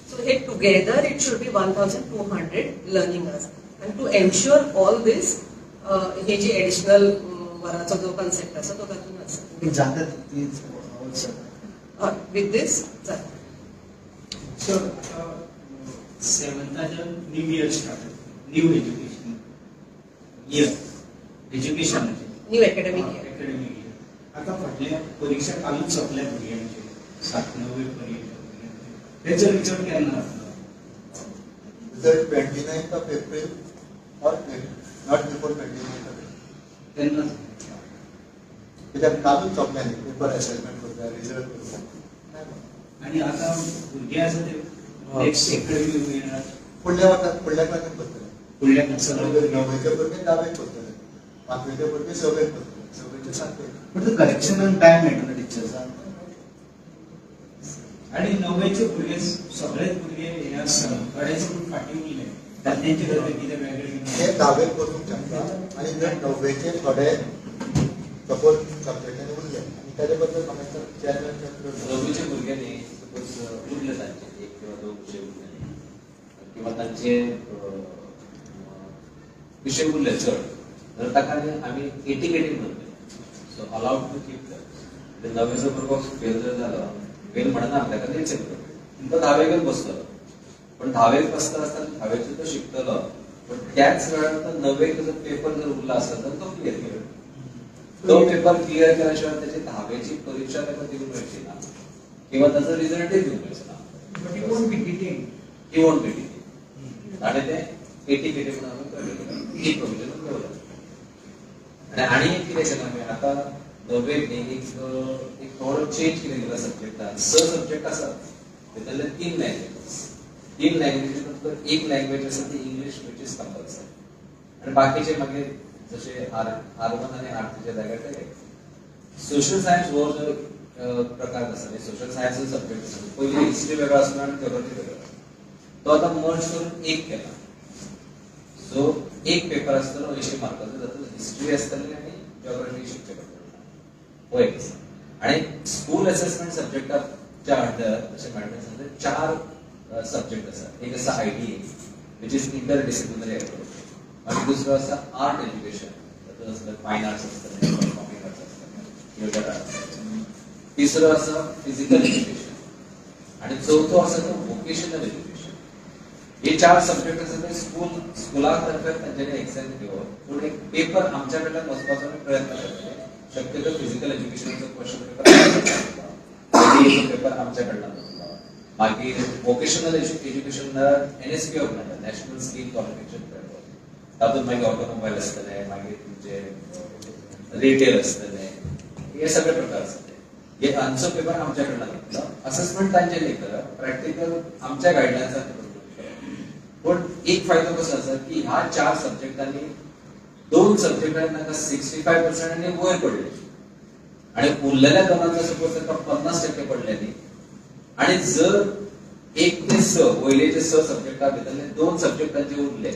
B: So hey together it should be 1200 learning hours. आनी to ensure all these hey ji additional वरांचो जो कन्सेप्ट आसा तो तातूंत आसा.
F: जाता तीच आवर्स जाता.
B: हय, विथ these जाता.
E: सर सेवन्थाच्या न्यू इयर स्टार्ट जाता, न्यू एज्युकेशन इयर, एज्युकेशनाचे
B: new academic year.
E: Academic year. आतां फाटल्या परिक्षा कालूच सोंपल्या भुरग्यांचे, सात णवे पर्यंत भुरग्यांचे, तेचो रिजल्ट केन्ना जातलो?
A: Result 29th of April or not before 29th of April.
E: तेन्ना.
A: कित्याक कालूच सोंपल्या न्ही, पेपर असेसमेंट करता, रिजल्ट करता.
E: आनी आतां भुरगे आसा ते नेक्स्ट एकेडमी इयराक
A: फुडल्या वर्सात फुडल्या क्लासीन बसतले.
E: फुडल्या सगळे.
A: णवेचे भुरगे धावेक बसतले, पांचवेचे भुरगे सवेक बसतले, सवेचे सातवेक.
F: पण ते करेक्शनाक टायम मेळटलो टिचर्सांक.
E: आणि णवेचे भुरगे, सगळेच भुरगे हे आसता, थोडेच पूण फाटीं उरले, तांचे खातीर कितें वेगळें?
A: ते धावेक बसूंक शकता आनी जर णवेचे थोडे सपोज सब्जेक्टांनी उरले आनी ताजे बद्दल म्हाका दिसता चेअरमॅन.
G: णवीचे भुरगे न्ही, सपोज उरले तांचे एक किंवा दोन विशय उरले न्ही, किंवा तांचे विशय उरले चड, तर ताका न्ही आमी एटी धरले, सो अलावड टू कीप. णवेचो भुरगो फेल जर जालो, फेल म्हणना, ताका लेट करता, तो धावेक बसतलो. पण धावेक बसता आसतना धावेचो तो शिकतलो, पण त्याच वेळार तो णवेक जर पेपर जर उरला आसत तर तो क्लियर केलो. तो पेपर क्लियर केल्या शिवाय त्याची धावेची परीक्षा ताका दिवंक मेळची ना किंवा ताचो रिजल्टय दिवंक मेळचो ना.
E: But he won't be detained.
G: He won't be detained. आणि ते एटी केटी म्हणून आमी कळ्ळें, ही प्रोविजन दवरला. आणि आनी एक कितें केलां आमी आतां णवेक न्ही, एक एक थोडो चेंज कितें केला सब्जेक्टान. स सब्जेक्ट आसात, भितरले तीन लँग्वेजीस, तीन लँग्वेजीस एक लँग्वेज आसा ती इंग्लीश, which is compulsory, आनी बाकीचे मागीर जशे are are one आनी are थ्रीच्या जाग्यार ते. सोशल सायन्स हो जो प्रकार आसा, सोशल सायन्स सब्जेक्ट आसा, पयलीं हिस्ट्री वेगळो आसलो आनी जियोग्राफी वेगळो आसलो, तो आतां मर्ज करून एक केला. सो एक पेपर आसतलो 80 मार्काचो, तातूंत हिस्ट्री आसतली आनी जियोग्राफी शिकचें पडटलें, हो एक आसा. आनी स्कूल एसेसमेंट सब्जेक्टाच्या अंडर, जशें मॅडम सांगलें, चार सब्जेक्ट आसा. एक आसा IDA, which is inter disciplinary approach, आनी दुसरो आसा आर्ट एज्युकेशन, तातूंत आसतलें फायन आर्ट्स आसतलें, परफॉर्मिंग आर्ट्स आसतलें, थिएटर आर्ट्स. तिसरो आसा फिजिकल एज्युकेशन आनी चवथो आसा तो वोकेशनल एज्युकेशन. हे चार सब्जेक्ट आसा ते स्कुला तर्फे तांच्यांनी एक्झाम घेवप, पूण एक पेपर आमच्या कडल्यान वचपाचो आमी प्रयत्न करतले. शक्यतो फिजिकल एज्युकेशनाचो क्वेश्चन पेपर, पेपर आमच्या कडल्यान वतलो. मागीर वोकेशनल एज्युकेशन एनएसपी म्हणटा, नॅशनल स्कील क्वॉलिफिकेशन फ्रेमवर्क, तातूंत मागीर ऑटोमोबायल आसतले, मागीर तुमचे रिटेल आसतले, हे सगळे प्रकार आसतले. हे आमचो पेपर आमच्या कडल्यान वतलो. असेसमेंट तांचे करप, प्रॅक्टिकल आमच्या गायडलायन्सान. पूण एक फायदो कसो आसा की ह्या चार सब्जेक्टांनी दोन सब्जेक्टांनी तांकां 65% आनी वयर पडले आनी उरलेल्या दोनांचो सपोज तांकां 50% पडले न्ही, आनी जर एक ते स वयले जे स सब्जेक्टा भितरले दोन सब्जेक्ट तांचे उरले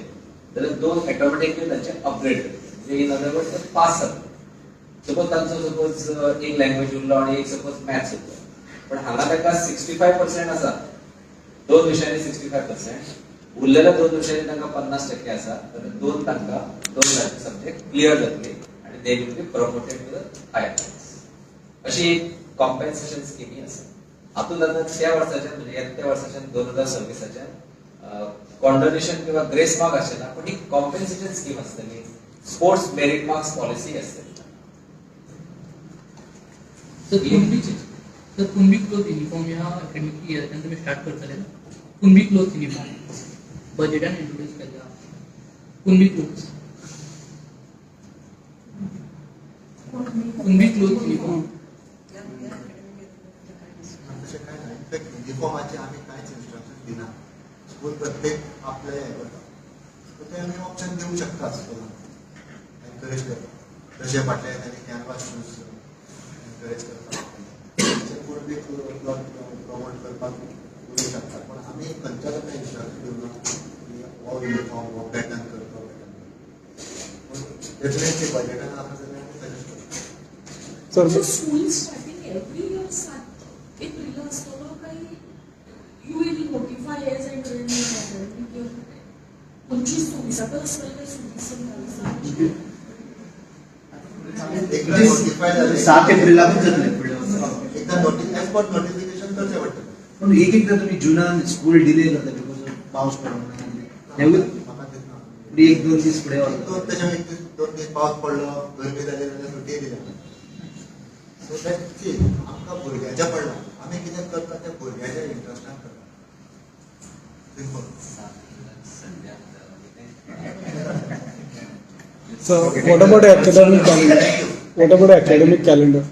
G: जाल्यार दोन ऑटोमॅटिकली तांचे अपग्रेड जातले, म्हणजे इन अदर वर्ड ते पास जातले. सपोज तांचो सपोज एक लँग्वेज उरलो आनी एक सपोज मॅथ्स उरलो, पण हांगा ताका 65% आसा, दोन विशयांनी 65%, उरलेल्या दोन विशयांनी तांकां 50% आसा, जाल्यार दोन तांकां दोन सब्जेक्ट क्लियर जातले आनी they will be promoted to the higher class. अशी एक कॉम्पेन्सेशन स्किमी आसा. हातूंत आतां त्या वर्साच्यान, म्हणजे येत्या वर्साच्यान 2026च्यान कॉन्डोनेशन किंवा ग्रेस मार्क आसचे ना, पूण एक कॉम्पेन्सेशन स्कीम आसतली, स्पोर्ट्स मेरीट मार्क्स पॉलिसी आसतली.
D: सर, कुणबी क्लोथ युनिफॉर्म ह्या अकॅडमिक इयराच्यान तुमी स्टार्ट करतले? कुणबी क्लोथ युनिफॉर्म बजेटान इंट्रोड्यूस केल्लो Kunbi cloth, Kunbi cloth uniform.
A: तशें कांय ना. इनफॅक्ट युनिफॉर्माचे आमी कांयच इन्स्ट्रक्शन दिना. स्कूल प्रत्येक आपले हें करता, सो ते आमी ऑप्शन दिवंक शकता स्कुलान एनकरेज करपाक. जशें फाटल्या दिसांनी कॅनवास शूज एनकरेज करपाक, तशें कुणबी क्लॉथ प्रमोट करपाक करूंक शकता. पूण आमी खंयच्याच आतां इन्स्ट्रक्शन दिवना की हो युनिफॉर्म, हो पॅटर्न कर, तो पॅटर्न कर. पूण डेफिनेटली बजेटान आसा जाल्यार आमी सजेस्ट करता.
C: School starting every year 7 Aprilia आसतलो काय you will notify as and when academic year? 25 26 आसतलें काय 26 27?
A: एकदा नोटिफाय जालें.
F: 7 एप्रिलाकूच जातलें फुडल्या वर्सा.
A: एकदा एज पर नोटिफिकेशन करचें पडटलें.
F: पूण एक एकदां तुमी जुनान स्कूल डिले जाता because of पावस पडूंक ना.
A: म्हाका दिसना.
F: एक दोन दीस फुडें
A: दोन तेच्या एक दीस दोन दीस पावस पडलो, गरमी जाली जाल्यार सुटी दिल्या. सो that सी, आमकां भुरग्यांच्या पडला, आमी कितें करता तें भुरग्यांच्या इंट्रस्टान करता, simple.
H: So what about academic calendar? What about academic calendar?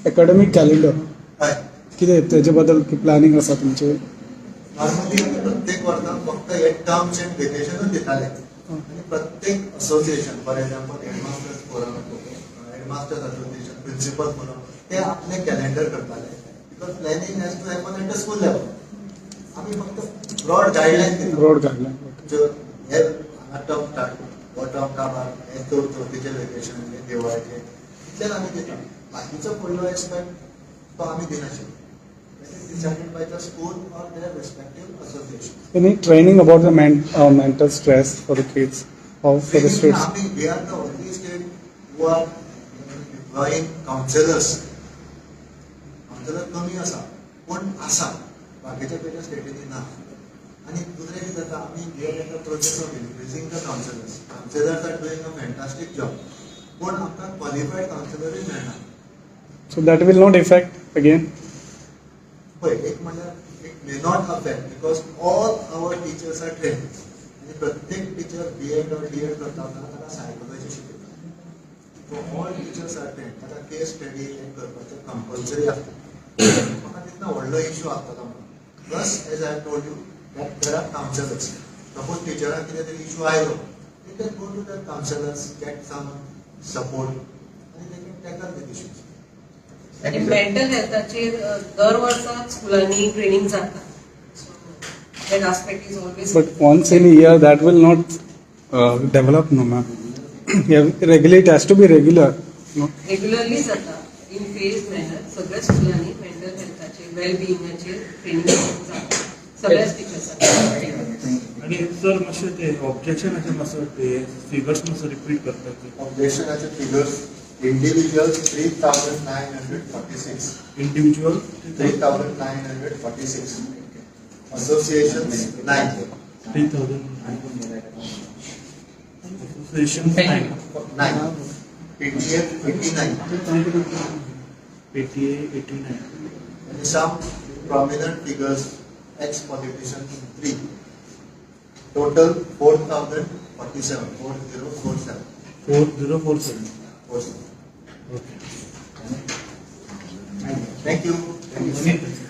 H: Academic calendar.
A: हय.
H: कितें तेजे बद्दल प्लॅनिंग आसा तुमचें?
A: नॉर्मली प्रत्येक वर्सा फक्त हे टर्म्स एंड वेकेशनूच दिताले आनी प्रत्येक association, for example headmasters forum, headmasters association, principal forum, ते आपले कॅलेंडर करताले because planning has to happen at the school level. आमी फक्त ब्रॉड गायडलायन दिता.
H: Broad guideline.
A: ज्यो हे हांगा टर्म स्टार्ट हो टर्म काबार, हे चवथीचे वेकेशन, हे दिवाळेचे, इतलेच आमी दिता. बाकीचो फुडलो एस्पेक्ट तो आमी दिनाशिल्ले. That is decided by the school or their respective association.
H: Any training about the mental stress for the kids or for the students?
A: आमी, we are the only state who are deploying counsellors. Counsellor कमी आसा पूण आसा, बाकीच्या खंयच्या स्टेटींनी ना. आनी दुसरें कितें जाता, आमी we are in the process of increasing the counsellors. Counsellors are doing a fantastic job, पूण आमकां क्वॉलिफायड कावन्सिलरूय मेळना.
H: So that will not affect again?
A: पळय, एक म्हणल्यार it may not affect because all our teachers are trained आनी प्रत्येक teacher B Ed or D Ed करता आसतना ताका सायकोलॉजी शिकयता. So all teachers are trained. ताका केस स्टडी हें करपाचें कंपल्सरी आसता. म्हाका दिसना व्हडलो इशू आसतलो म्हणून. Plus, as I told you that there are counsellors. Suppose टिचराक कितें तरी इशू आयलो, they can go to their counsellors, get some support आनी they can tackle the issues.
B: आनी मेंटल हेल्थाचेर दर वर्सा स्कुलांनी ट्रेनिंग जाता, so that aspect is always.
H: But once in a year that will not develop, no ma'am. Yeah, regular, it has to be regular. No?
B: Regularly जाता, इन फेज मॅनर. सगळ्या स्कुलांनी मेंटल हेल्थाचेर, वेल बिंगाचेर ट्रेनिंग जाता सगळ्याच टिचर्सांक.
I: आणि सर, मातशें ते ऑब्जेक्शनाचे मातसो ते फिगर्स मातसो रिपीट करता.
A: ऑब्जेक्शनाचे figures, individuals 3946.
I: Individual?
A: 3946, associations 9.
I: 3000, association 9.
A: 9, PTA 89.
I: PTA 89.
A: And some prominent figures, ex-politicians 3. Total 4047, 4047.
I: 4047.
A: 47.
I: Okay.
A: Thank you. Thank you.